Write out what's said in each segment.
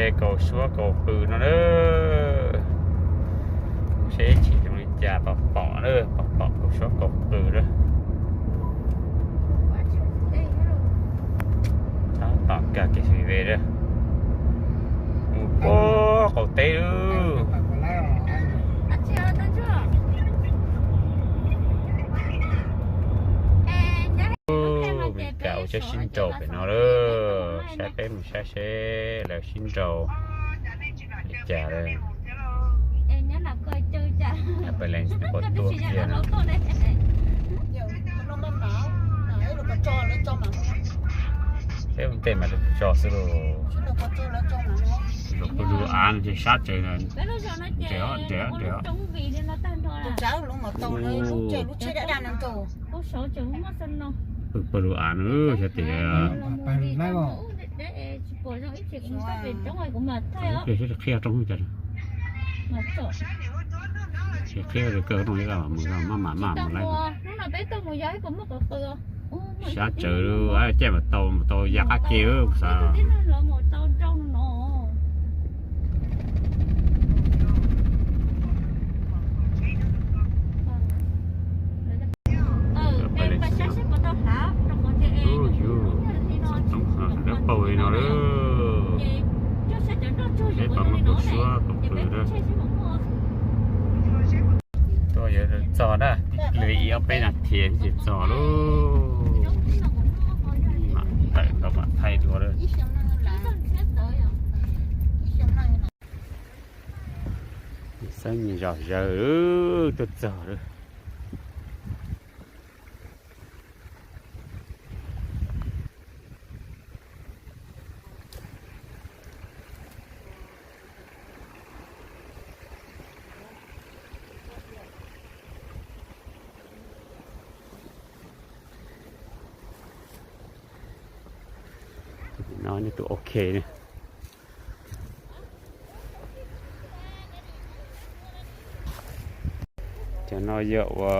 Kaus suab kaus qws no na. Seb tsis zoo li cas, pom pom na, pom pom kaus suab kaus qws na. Tab tom kag kev xis ve na. Mus puag qaum teb lawm. Ub, Meskas ua cov sib nraus pem no lawm, saib peb mus saib seb lawv sib nraus li cas lawm. Ambulance twb puas tuaj kiag no. Peb ua ntej mas lawv tso xwb lauj. Lawv pw lub av no ces sab tsawv na. Nres os, nres os, nres os. Pw pw lub av no xyov tias. Qhia roob cas, qhia kawg roob li maj mam maj mus laij. Sab tsawv, caij mas tau, tau ya qab ke xav. Lawv paug li no lawm. Seb puas muaj kaus suab kaus qws na. Tuaj yuav txog na, li ib ob peb nas this tsis txog lauj. Mam tawm ntawd mam thaij dua lawm. Xab nyi zom zaws, tuaj txog lawm. No nej tus ok ne. Cov no yog ua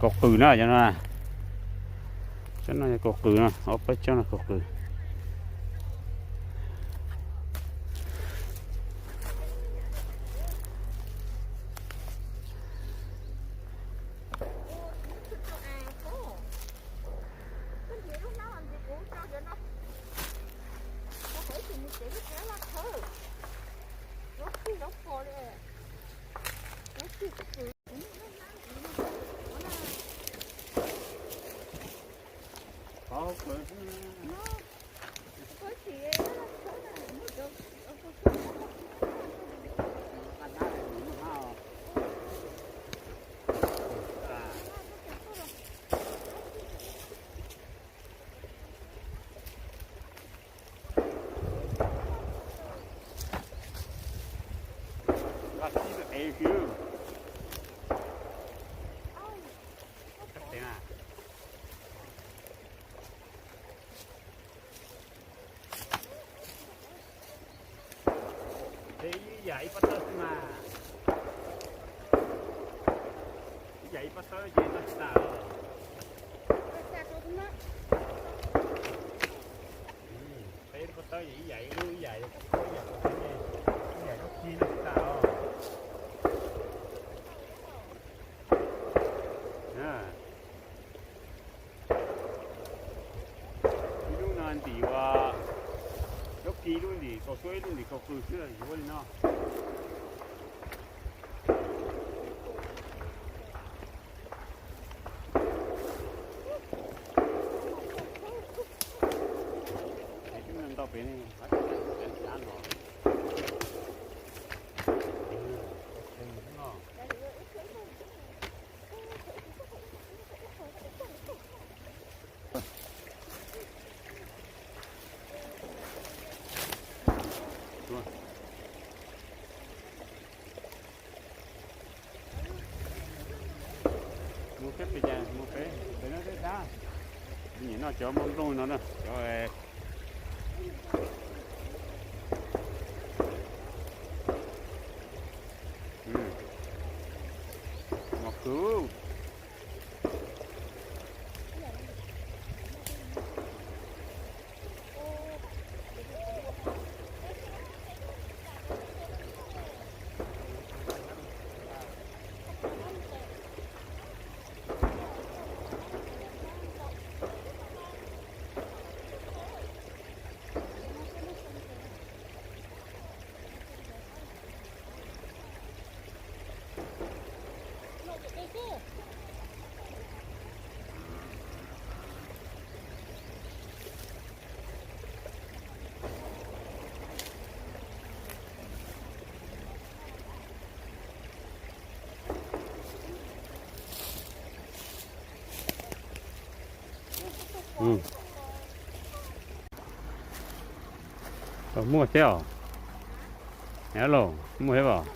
kaus qws na, cov no. Tsob no yog kaus qws no, ob peb tsob no kaus qws. Ib yam ib pob tawb xwb mas. Ib yam ib pob tawb ces noj tsis tas. Peb pob tawb ces ib yam ib lub, ib yam ib yam, ib yam lub kib noj tsis tas os. Ib lub no ntim ua, lub kib lub ntim kaus suab, ib lub ntim kaus qws xwb, yuav li no. Ntau pem no. Mus peb pes cas mus peb, peb no twb dab. Nyiam noj cov moj nplooj no na, cov mos kws. Muaj thiab os. Hello, muaj thiab os.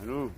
Lub